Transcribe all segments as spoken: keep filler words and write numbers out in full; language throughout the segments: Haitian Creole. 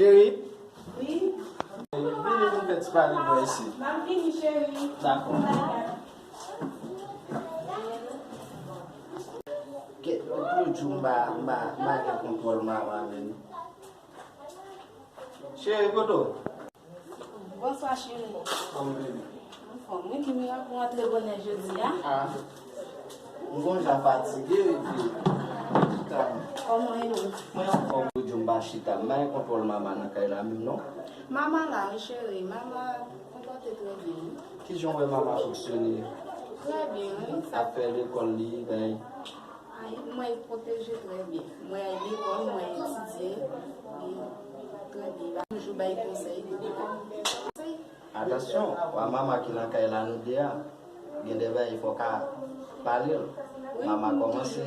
Cheri. Wi. Vini pou n fè ti pale bò isi. M ap vini, cheri. Dakò. Kèt, pou jou m pa, m pa, m pa gen kontwòl manman menm. Cheri, kote w? Bonswa, cheri. Kòman w ye? Anfòm, wi, Kimira, ou rantre bonè jodi a. Ah. M gon jan fatige, epi chita. Kòman e ou? Mwen anfòm, pou jou m pa chita. M pa gen kontwòl manman nan kay la menm, non. Manman la, wi, cheri. Manman konpòte trè byen, wi. Kijan w wè manman fonksyone? Trè byen, wi. Afè lekòl li, bay. Ay, mwen pwoteje trè byen. Mwen al lekòl, mwen etidye. Li trè byen. Li pa toujou bay konsèy, li bay konsèy. Atansyon, wa manman ki nan kay la nou de a. Gen de bagay fò w ka pale l. Wi. Manman kòmanse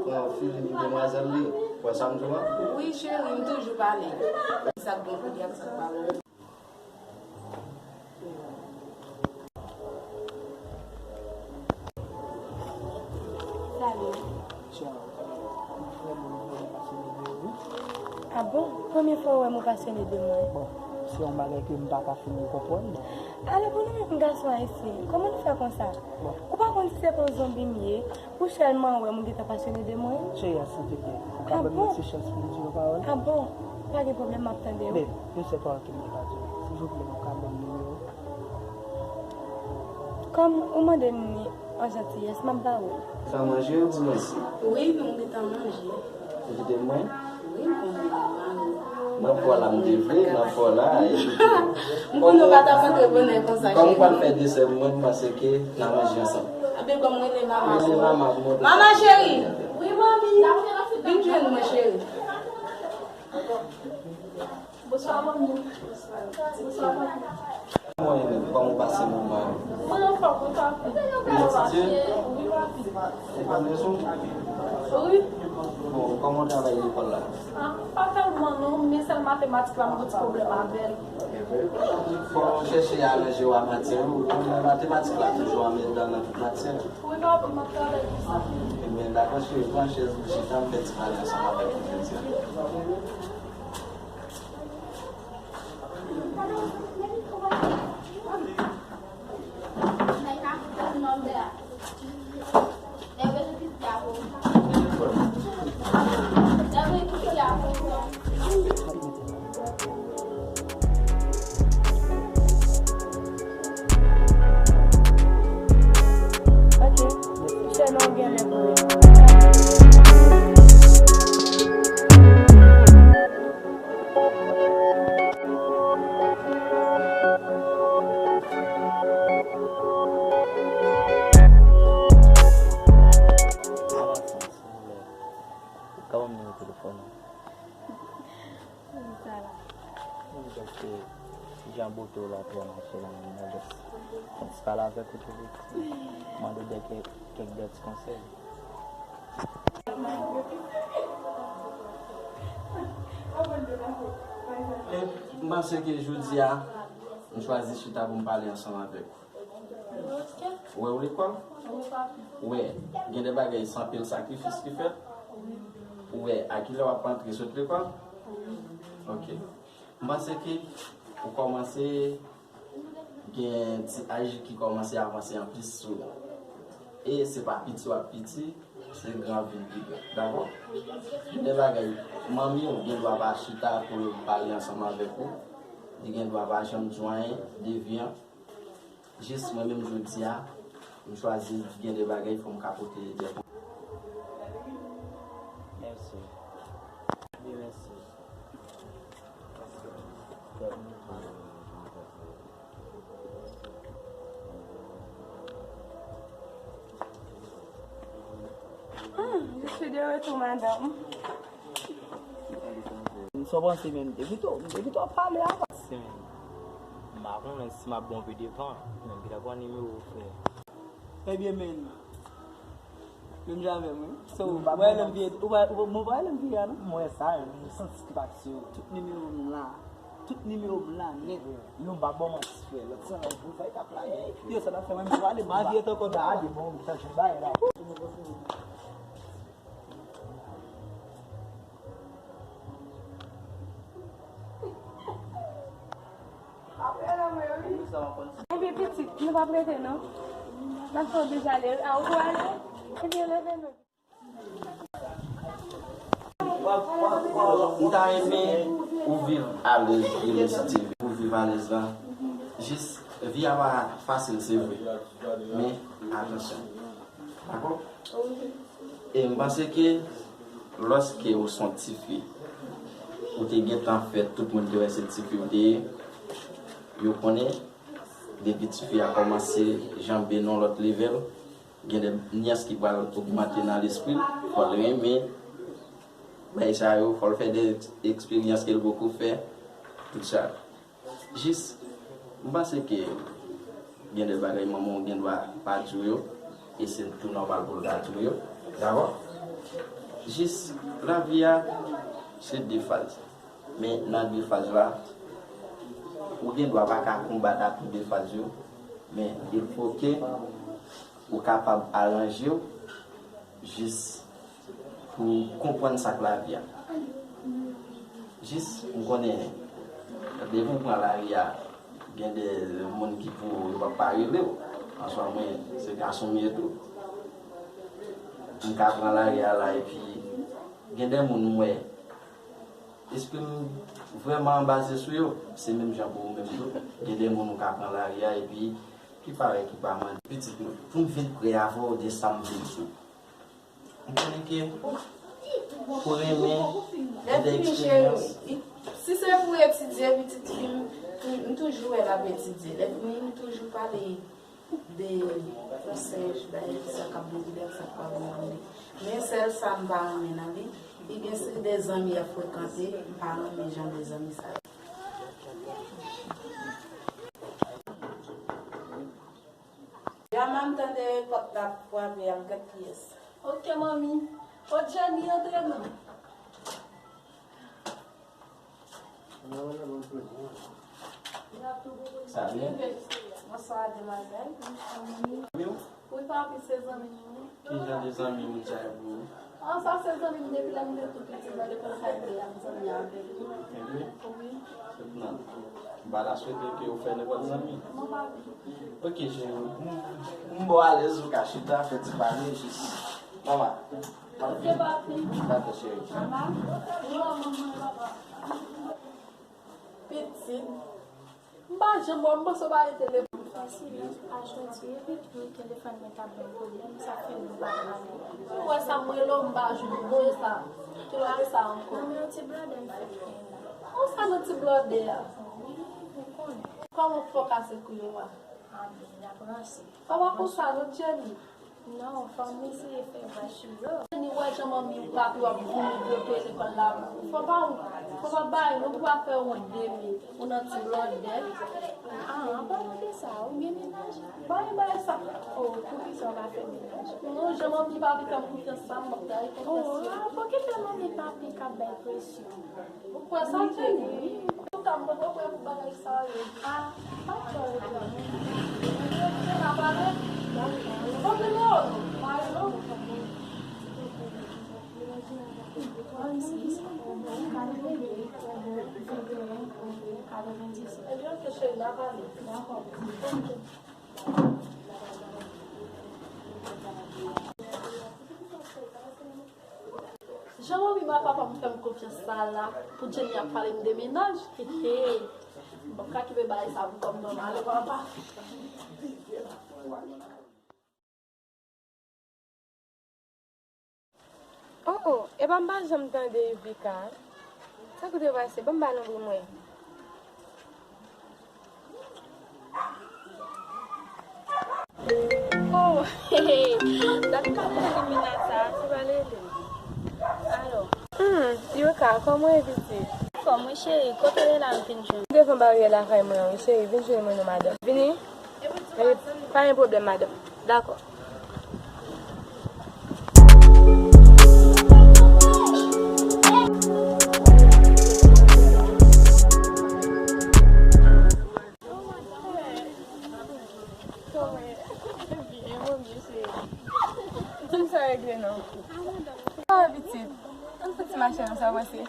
pran filing demwazèl li. Ou wè sa m di w an? Wi, cheri, m toujou pale. Sa k bon pou li ak sa k pa bon. Salut. Ciao. Mwen vrèman, mwen vrèman pasyone de ou, wi. Ah bon? Premye fwa w wè m ou pasyone de mwen? Bon, se yon bagay ke m pa ka fin konprann. Alò, pou nou menm gason ayisyen, kòman nou fè konsa? Bon. Ou pa konn si se pa yon zonbi m ye? Ou sèlman wè m ou gentan pasyone de mwen? Cheri, a, silvouplè, ou ka ban m yon ti chans pou m di yon pawòl? Ah bon? Pa gen pwoblèm, m ap tande w. Babe, yon sèl pawòl ke m te ka di w. Silvouplè, ou ka ban m nimewo? Kòm ou mande m li an jantiyès, m ap ba ou l. Sa manje, ou di mèsi? Wi, m gentan manje. Ou kite mwen? Wi, m konn manje. Nan fò la, m te vle, nan fò la, e. M konnen w pa t ap antre bonè konsa, cheri. Kòm ou pral fè desè pou mwen, m panse ke n a manje ansanm. Abe, ban m rele manman. Rele manman pou mwen. Manman cheri! Wi, manmi. Vin jwenn mwen, cheri. Bonswa, manmi. Bonswa, manmi. Mwen, kòman w pase moman yo? Mwen anfòm, mwen pa. Ou etidye? Wi, papi. Ou konn leson? Wi. Bon, kòman w travay lekòl la? Ah, pa tèlman non, men sèl matematik la, m gen ti pwoblèm avè l. Fò w chèche aranje w a matyè yo. Ou konnen matematik la toujou anmedan nan tout matyè. Wi, papi, m ap travay pou sa. Ebyen, dakò, cheri, pran chèz ou chita, m fè ti pale ansanm avèk ou jodi a. Ok. Sèlman w genlè konnen. Kòman nimewo telefòn ou? Sa la. Wi, paske jan bote w la trè mache la menm nan lès. Fè ti pale avèk ou tou vit. Mande w de kèk, kèk de ti konsèy. E, m panse ke jodi a, m chwazi chita pou m pale ansanm avèk ou. Ou wè, ou lekòl? Ou wè, gen de bagay se anpil sakrifis ki fèt. Ou wè, a kilè w ap antre sot lekòl? Ok. M panse ke ou kòmanse gen ti aj ki kòmanse avanse anplis sou ou. E se pa piti w ap piti, se gran vin pi gran. Dakò? Gen de bagay, manmi w gen dwa pa chita pou l pale ansanm avèk ou. Li gen dwa pa janm di w anyen de vi an. Jis mwen menm jodi a, m chwazi gen de bagay fò m ka pote de. Mèsi. Mèsi. Hmm, je suis de retour, madame. Sa w panse menm? Depi to, depi to ap pale a. Se menm. M pa konnen si m ap bon pi devan. Menm ki ta pran nimewo w, frè. Ebyen, men. Menm jan avè mwen. So, ou pa wè lè m vye, ou pa, ou pa, mwen pa wè lè m vye a, non? Mwen wè sa, men m santi ki pati yo. Tout nimewo m la. Tout nimewo m la, nèt. Youn pa bon manti, frè. Lòt sa, ou pa t ap lage. Yo, sa t ap fè mwen m pale, m pa vye ankò. Gade, bon, sa jan bagay la. Ebyen pitit, nou p ap rete non. N ap fè w deja ale. A, ou pou ale? Ebyen leve non. M ta renmen ou viv alèz, Ilesi T V. Ou viv alèz la. Jis, vi a pa fasil, se vre. Men, atansyon. Dakò? E m panse ke lòske ou se yon tifi, ou te gentan fè tout moun te wè se tifi ou te ye, yo konnen depi tifi a kòmanse janbe nan lòt level, gen de nyans ki pral ogmante nan lespri l, fò l renmen bagay sa yo, fò l fè de eksperyans ke l poko fè, tout sa. Jis, m panse ke gen de bagay manman w gen dwa pa di w yo, e se tou nòmal pou l pa di w yo. Dakò? Jis, lavi a, se de faz. Men nan de faz la, ou gen dwa pa ka konbat ak tout de faz yo, men il faut que ou kapab aranje w jis pou konprann sa k lavi a. Jis, m konnen, depi w pran lari a, gen de moun ki pou yo p ap pa rele w. Answa mwen, se gason m ye tou. M ka pran lari a la, epi gen de moun m wè, espri m vrèman baze sou yo. Se menm jan pou ou menm tou. Gen de moun ou ka pran lari a, epi ki parèy ki pa mande. Pitit mwen, pou m vin prè avè w de sa m vin di w. M konnen ke ou renmen gen de eksperyans. Si se pou etidye, pitit fi m, m toujou wè l ap etidye. Lè fini, m toujou pale de konsèy, bagay sa k ap boule ak sa k pa boule. Men sèl sa m pa renmen nan li, li gen seri de zanmi l ap frekante, m pa renmen jan de zanmi sa yo. Jama, m tande pòt la ap frape, al gad kiyès. Ok, manmi. O, Jenny, antre non. Sa byen? Bonswa, demwazèl. Wi, papi, se zanmi m wi. Ki jan de zanmi moun sa yo pou ou? Ah, sa se zanmi m depi lè m te tou piti, nan lekòl sa yo te ap zanmi avèk li. Wi. Wi. Se pou nan. M pa ta swete ke ou fè nenpòt zanmi. Non, papi. Ok, cheri. M, m ba w alèz, ou ka chita, fè ti pale, jis. Mama. Ok, papi. Dakò, cheri. Mama. Yo, manman, papa. Pitit. M pa janm wè, m panse w pa gen telefòn. Fè silans, pa jodi epi tou telefòn mwen t ap ban m pwoblèm, sa fè m pa pale. Ou wè sa m rele w, m pa jwenn ou, sa. Ki bagay sa ankò? Nan men yon ti blòdè m fèk gen la. Ou sa nan ti blòdè a? Wi, ou konnen. Kòman fò w kase kou yo a? A, men, y ap ranse. Papa konsa non, Jenny. Non, fò m eseye fè vwa sou yo. Jenny, wè jan manmi w, papi w ap voumi pou yo peye lekòl la. Fò pa, fò pa bay non, pou pa fè wont demen. Ou nan ti blòdè. Ah, an palan de sa, ou gen mennaj? Bay, bay sa. Oh, poukisa w pa fè mennaj? Non, jan manmi papi fè m konfyans sa, m p ap trayi konfyans yo. Oh, ah, poukisa manmi papi k ap bay presyon? Ou kwè sa, Jenny? Antouka, m poko prè pou bagay sa yo. Ah, pa twò reklame. N a pale? Dakò. Bon, nimewo nou? Mari nou? Ebyen, ok, cheri, n a pale. Dakò. Jan manmi m ak papa m fè m konfyans sa la, pou Jenny ap pale m de mennaj, hehe. M p ap ka kenbe bagay sa pou kò m non, m ale papa. Oh, oh, epa m pa janm tande Evika. Sa kote yo pase? Ban m ba lonbri mwen. Oh, dat pa tande mennaj sa, se pa lele. Alò. Hmm, Yoka, kòman w ye pitit? Anfòm wi cheri, kote w ye la m vin jwenn ou? Devan baryè lakay mwen an wi cheri, vin jwenn mwen non madanm. Vini? Epi pa gen pwoblèm madanm. Dakò. Sa regle non. Sa va pitit? Ann fè ti mache non, sa w panse?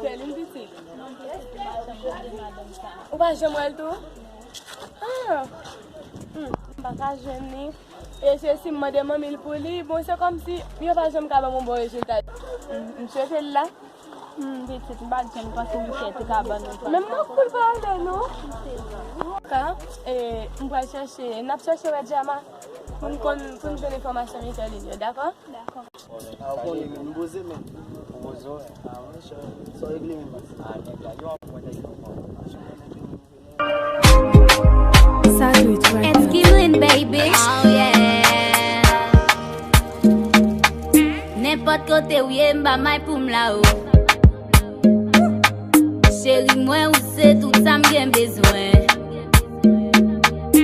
Kèlin pitit. Ou pa janm wè l tou? Ah. Hmm. M pa ka jwenn li. E se si m mande manmi l pou li, bon, se kòmsi yo pa janm ka ban m yon bon rezilta. M, m swete l la. Hmm, pitit, m pa t janm panse misye te ka ban nou sa. Menm nan kou l pa ale, non. Ka, e, m pral chèche, n ap chèche wè Djama pou n konn, pou n jwenn enfòmasyon Micheline yo, dakò? Dakò. Ah, ou konnen, men, m poze, men. Ou poze, wi. Ah, wi, sè. Sa w regle, men, baz? Ah, nèg la, yo ap mwen nèg yo ankò. Sa dwe trap. It's Kimlin, baby. Oh, yeah. Nenpòt kote w ye, m ba may pou m la, oh. Cheri mwen, ou se tout sa m gen bezwen.